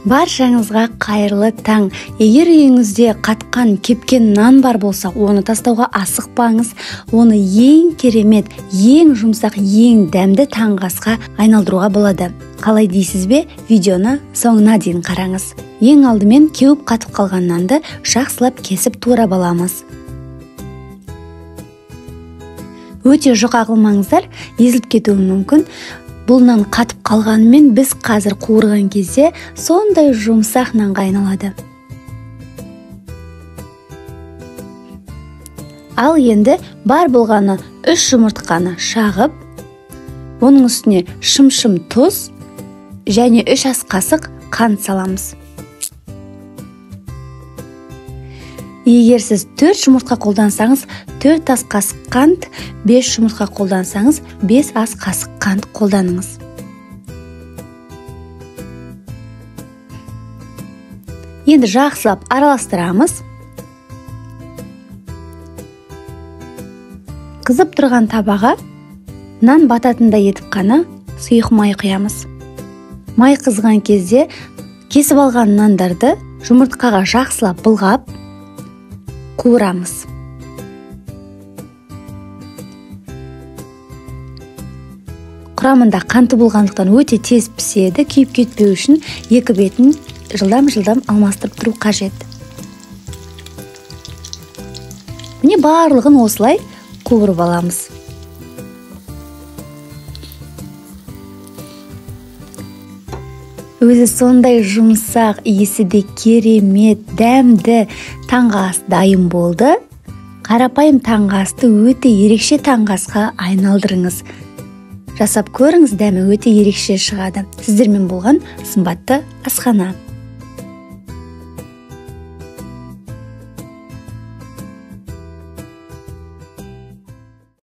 Баршаңызға қайырлы таң. Егер үйіңізде қатқан, кепкен нан бар болса, оны тастауға асықпаңыз. Оны ең керемет, ең жұмсақ, ең дәмді таңғы асқа айналдыруға болады. Қалай дейсіз бе? Видеоны соңына дейін қараңыз. Ең алдымен кеуіп қатып қалған нанды жақсылап кесіп турап аламыз. Өте жұқа қылмаңыздар, езіліп кетуі мүмкін. Бұл нан қатып қалғанымен біз қазір қуырған кезде сондай жұмсақ нанға айналады. Ал енді бар болғаны 3 жұмыртқаны шағып, оның үстіне шым-шым тұз және 3 ас қасық қант саламыз. Егер сіз 4 жұмыртқа қолдансаңыз, 4 ас қасық қант, 5 жұмыртқа қолдансаңыз, 5 ас қасық қант қолданыңыз. Енді жақсылап араластырамыз. Қызып тұрған табаға нан бататындай етіп қана сұйық май құямыз. Май қызған кезде кесіп алған нандарды жұмыртқаға жақсылап былғап қуырамыз. Құрамында қанты болғандықтан өте тез піседі, күйіп кетпеу үшін екі бетін жылдам-жылдам алмастырып тұру қажет. Міне барлығын осылай қуырып аламыз. Өзі сондай жұмсақ, иісі де керемет, дәмді таңғы ас дайын болды. Қарапайым таңғы асты өте ерекше таңғы асқа айналдырыңыз. Жасап көріңіз, дәмі өте ерекше шығады. Сіздермен болған сымбатты асхана.